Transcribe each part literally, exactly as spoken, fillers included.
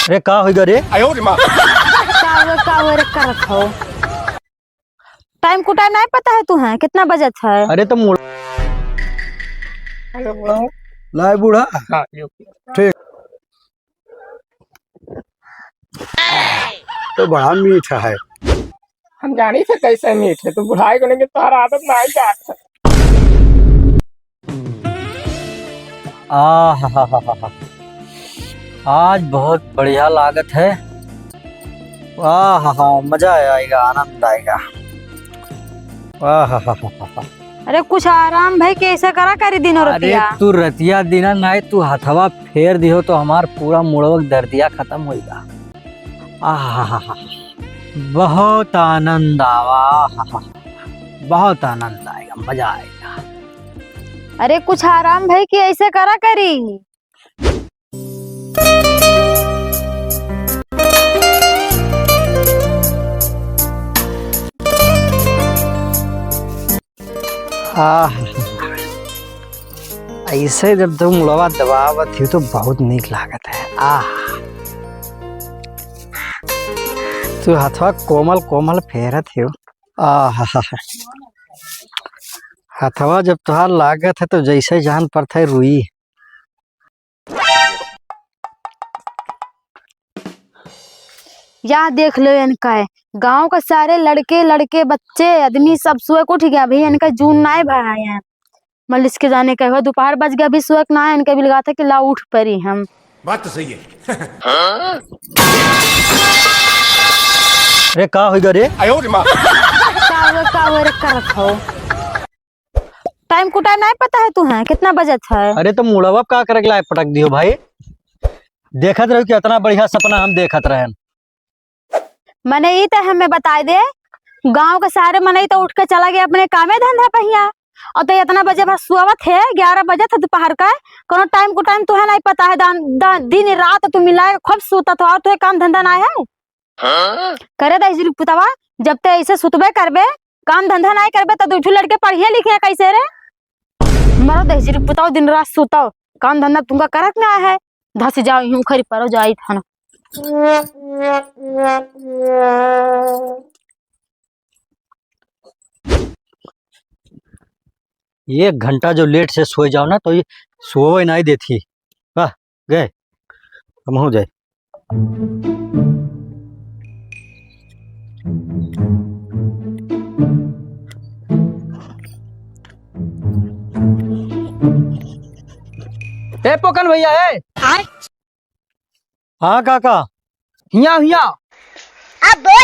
अरे का होइगा रे? का हुआ, का हुआ रे करत हो? टाइम को टाइम नहीं पता है तुहे, कितना बजत है? अरे तो मुड़- हेलो। लाए बूढ़ा। हाँ, यो। ठीक। तो बड़ा मीठा है। हम जानी से कैसे मीठ है, तो बुढ़ाई को लेके तोहरा आदत ना आई जात है। आहाहाहा। आज बहुत बढ़िया लागत है। आहाहा, मजा आएगा, आनंद आएगा। आहाहाहा। अरे कुछ आराम भाई, कैसे करा करी दिनों अरे रतिया? तू रतिया दिना नाई, तू हथवा फेर दिहो तो हमार पूरा मुड़वक दर्दिया खत्म होइगा। आहाहाहा। बहुत आनंद आवा, आहाहा। बहुत आनंद आएगा, मजा आएगा। अरे कुछ आराम भाई कि ऐसे करा करी। आह, ऐसे जब तुम मुड़वा दबावत हो तो बहुत नीक लागत है। आह, तू हथवा कोमल कोमल फेरत हो। आह, हथवा जब तुहार लागत है तो जैसे जान पड़त है रुई। या देख लो इनका है, गांव का सारे लड़के लड़के बच्चे आदमी सब सोए के उठ गया, अभी इनका जून नाय भा है। मलिस के जाने का हो, दोपहर बज गया, अभी सोए के ना है, इनका भी लगा था कि ला उठ परी हम। बात तो सही है। अरे का होइगा रे? का हुआ, का हुआ रे करत हो? टाइम को टाइम नहीं पता है तुहे, कितना बजत है? अरे तो मुड़वा का करे के लाए पटक दियो भाई, देखत रहो कि इतना बढ़िया सपना हम देखत रहन। मने ई तो हमें बताई दे, गांव के सारे मनई तो उठ के चला गए अपने कामे धंधा पहिया, और तो इतना बजे भर सोवत है, ग्यारह बजे था दोपहर का, कोनो टाइम को टाइम तुहे नहीं पता है, दान, दान, दिन रात तू मिलाए खूब सूतत हो और तुहे काम धंधा ना है। करे दहिजरी पुतवा, जब ते ऐसे सुतबे करबे, काम धंधा नाय करबे, तो दू ठो लड़के पढ़िए लिखे कैसे रे? मरो दहिजरी पुतवा, दिन रात सुतव, काम धंधा तुमका करक ना है। धस जाओ, यूं खरी परो जाई थाना। एक घंटा जो लेट से सोए जाओ ना, तो ये सोवे नाई देती। वाह, गए, हम हो जाए। ए पोकन भैया, ए। हाँ काका। हिया, हिया। अब बोल।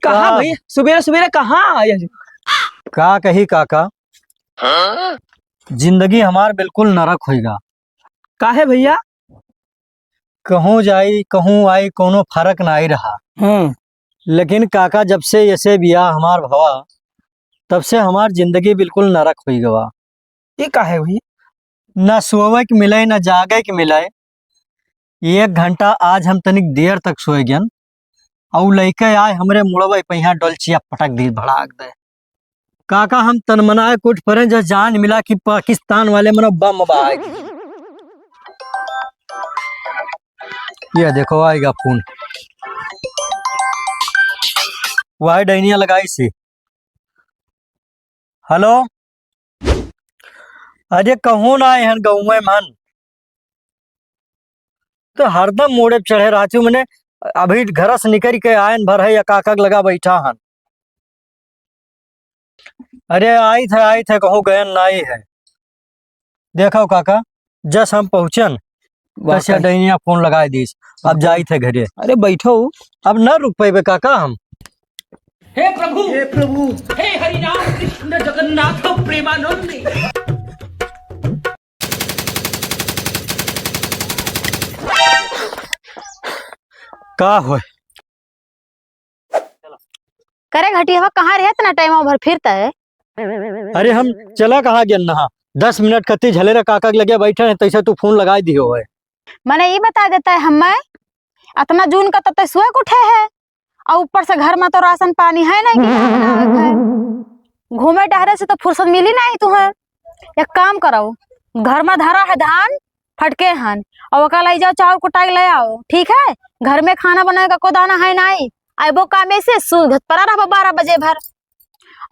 कहाँ का? भैया, सुबेरे सुबेरे कहाँ आया जी? का कही काका, जिंदगी हमार बिल्कुल नरक होइगा। काहे भैया? कहूँ जाई, कहूँ आई, कोनो फरक नाई रहा। हम्म। लेकिन काका, जब से ऐसे बियाह हमार भवा, तब से हमार जिंदगी बिल्कुल नरक होई गवा। ये काहे हुई? ना सोवे के मिले, ना जागे के मिले। एक घंटा आज हम तनिक देर तक सोए गन, अउ लइके आए हमरे मुड़वे पे यहाँ डोलचिया पटक दी, भड़ाक दे। काका, हम तनमनाए के उठ परे, जो जान मिला कि पाकिस्तान वाले मनो बम बहाए। ये देखो, आएगा फोन। वही डैनिया लगाई सी। हेलो, अरे कहूँ ना आए हन गौवे में हन। तो हरदम मोड़े पे चढ़े रहती हूँ मने, अभी घर से निकल के आयन भर है या काका के लगा बैठा हन। अरे आई थे, आई थे, कहूँ गयन नाई है। देखो काका, जस हम पहुँचन, वाह, तस या काका। डैनिया फोन लगाए दीस। अब जाई थे घरे। अरे बैठो। अब न रुक पाइबे काका हम। हे प्रभु, हे प्रभु। हे हरि राम कृष्ण जगन्नाथ प्रेमानंद। का होय? करे घटिया, कहाँ रहे इतना टाइम भर फिरता है? अरे हम चला कहाँ गया नहा, दस मिनट कत्ती झलेरा काका के लगे बैठे हैं, तैसे तू फोन लगाई दियो है। मने ई बता देता है हमें, अतना जून का तत्ते सुए के उठे है, और ऊपर से घर में तो राशन पानी है नहीं कि बनावे के है। घूमे टहरे से तो फुर्सत मिली नहीं तुम्हें। एक काम करो, घर में धरा है धान, फटके हन, और ओका लई जाओ, चाउर कुटाई ले आओ, ठीक है? घर में खाना बनावे का को दाना है नाई, आइबो कामे से सूत घत परा रहबो बारह बजे भर।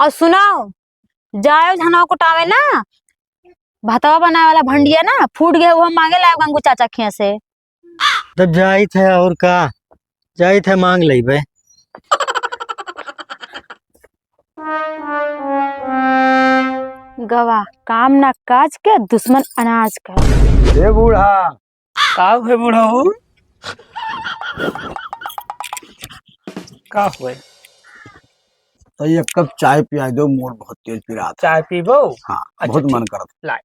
और सुनाओ, जाओ धनवा कुटावे ना, भतवा बनावे वाला भंडिया ना फूट गया, वो हम मांगे लाओ गंगू चाचा खिया से। तब जाइत है और का, जाइत है मांग लेबे। गवा काम ना काज के, दुश्मन अनाज का। ए बूढ़ा। का हुए बूढ़ा हो? का हुए? तो एक कप चाय पिया दो, मूड बहुत तेज पिरात है। चाय पीबो? हाँ, अच्छा, बहुत ठीक। मन करत। लाए।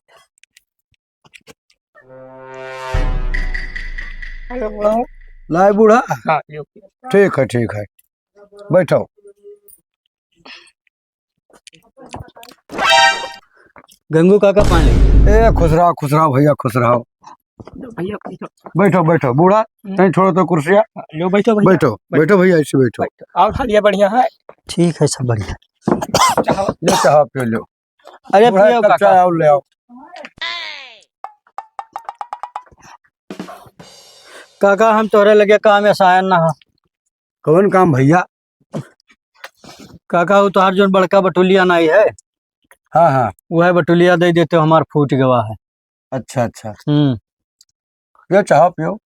हेलो, बूढ़ा हो? लाए बूढ़ा? हाँ, लो। ठीक है, ठीक है, बैठो। गंगू काका पानी। ए, खुश रहो, खुश रहो भैया, खुश रहो। भैया, बैठो। बैठो, बैठो, बूढ़ा, हम्म। कहीं छोड़ो तो कुर्सिया। लो, बैठो भैया। बैठो, बैठो। बैठो भैया, ऐसे बैठो। बैठो। और हालिया बढ़िया है? ठीक है, सब बढ़िया। चाहो। लो, चाहो पियो, लो। अरे, बूढ़ा, पियो एक कप काका। चाय और ले आओ। काका, हम तोहरे लगे काम ऐसा आयन ना हो। कौन काम भैया? काका, वो तोहार जोन बड़का बटुलिया नाई है? हाँ, हाँ। वो है बटुलिया दे देते हो, हमार फूट गवा है। अच्छा, अच्छा। हम्म। पियो, चाह पियो।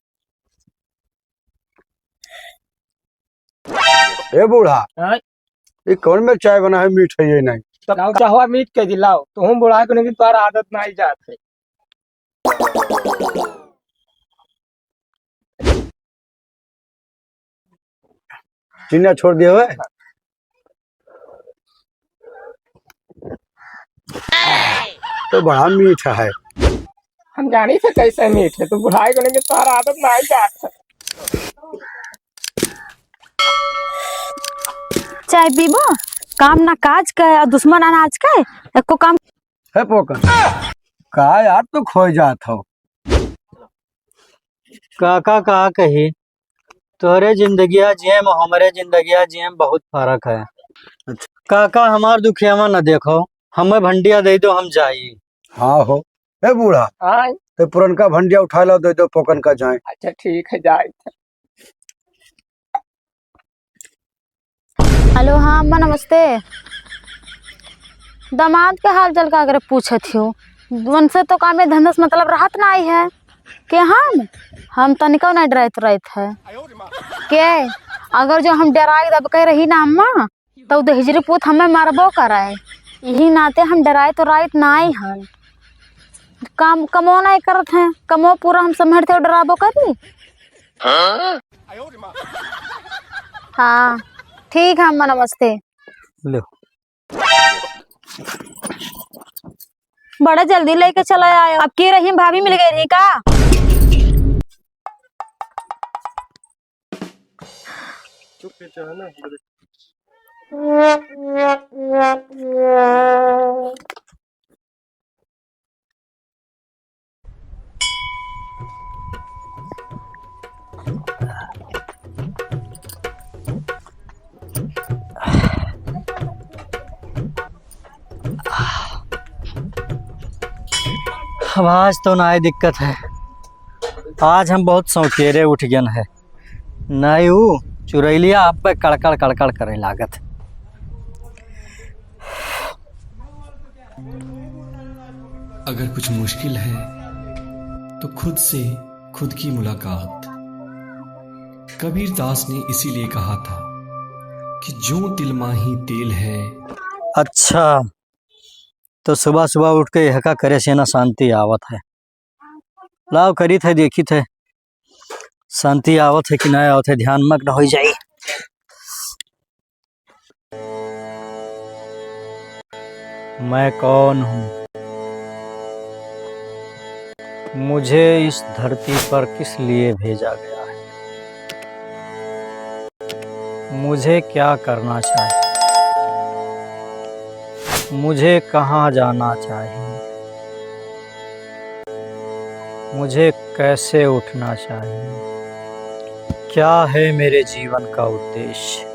ए बूढ़ा, हाँ? ये कौन में चाय बना है, मीठ है ये नहीं? लाओ, चाहवा मीठ के दी, लाओ। तुम बूढ़ा को नहीं, तुम्हारा आदत ना ही जात है। चिन्ना छोड़ दिए हुए। तो बड़ा मीठा है। हम जानी से कैसे मीठ है, तू बुढ़ाई को लेके तोहरा आदत ना आई क्या? चाय पीबो, काम ना काज के और दुश्मन अनाज के, एको काम। है पोकन, का यार तू खोए जात हो? काका का कही, तोहरे जिंदगिया जिए में हमरे जिंदगिया जिए में बहुत फर्क है। अच्छा। काका हमार दुखियावा न देखो, हमें भंडिया दे दो, हम जाई। हाँ हो, ए बूढ़ा, हाँ। तो पुरनका भंडिया उठा लो, दे दो पोकन का जाए। अच्छा ठीक है, जाए। हेलो, हाँ अम्मा नमस्ते। दामाद के हाल चाल का करे पूछत हो? उनसे तो कामे धंधा से मतलब रहत नाई है। के हम? हम तनिको ना डराइत रहत है। के? अगर जो हम डराई दब के रही ना अम्मा, तो दहिजरी पूत हमें मारबो कराए। यही नाते हम डराइत उराइत नाई हन। काम, कमो नाई करत हैं, कमो पूरा हम सम्हरते डराबो करी। हाँ, ठीक है अम्मा, नमस्ते। लो। बड़ा जल्दी लेके चला आयो। अब के रही, भाभी मिल गई रही का? अब आज तो नाई दिक्कत है, आज हम बहुत सौकेरे उठ गयन है। नाई ऊ चुरैलिया आप पे कड़कड़ कड़कड़ करे लागत। अगर कुछ मुश्किल है तो खुद से खुद की मुलाकात। कबीर दास ने इसीलिए कहा था कि जो तिल माही तेल है। अच्छा, तो सुबह सुबह उठ के यह का करे से ना शांति आवत है। लाव करीत है, देखित है, शांति आवत है कि नहीं आवत है, ध्यान मग्न हो जाई। मैं कौन हूँ? मुझे इस धरती पर किस लिए भेजा गया है? मुझे क्या करना चाहिए? मुझे कहाँ जाना चाहिए? मुझे कैसे उठना चाहिए? क्या है मेरे जीवन का उद्देश्य?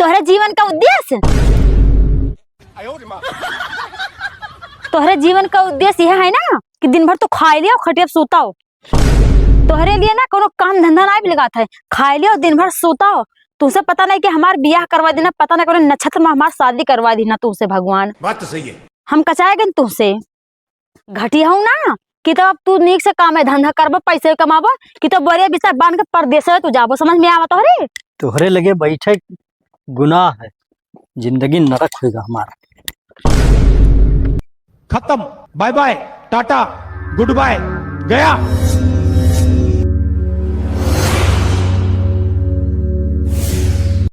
तोहरे जीवन का उद्देश्य, तोहरे जीवन का उद्देश्य यह है ना कि दिन भर तू खाए लियो, खटिया पे सूता हो। तोहरे लिए ना कोनो काम धंधा ना भी लगात है, खाए लियो, दिन भर सूता हो। तुमसे पता नहीं कि हमार बियाह करवा देना, पता नहीं कौन नक्षत्र में हमार शादी करवा देना तुमसे भगवान। बात तो सही है। हम कचाए गन तुमसे। घटिया हूँ ना कि तो अब तू नीक से काम है धंधा करबो, पैसे कमाबो कि तो बोरिया बिस्तर बांध के परदेस तू जाबो, समझ में आवा तोहरे? तोहरे लगे बैठे गुनाह है, जिंदगी नरक होएगा हमारा। खत्म, bye bye, tata, goodbye, गया।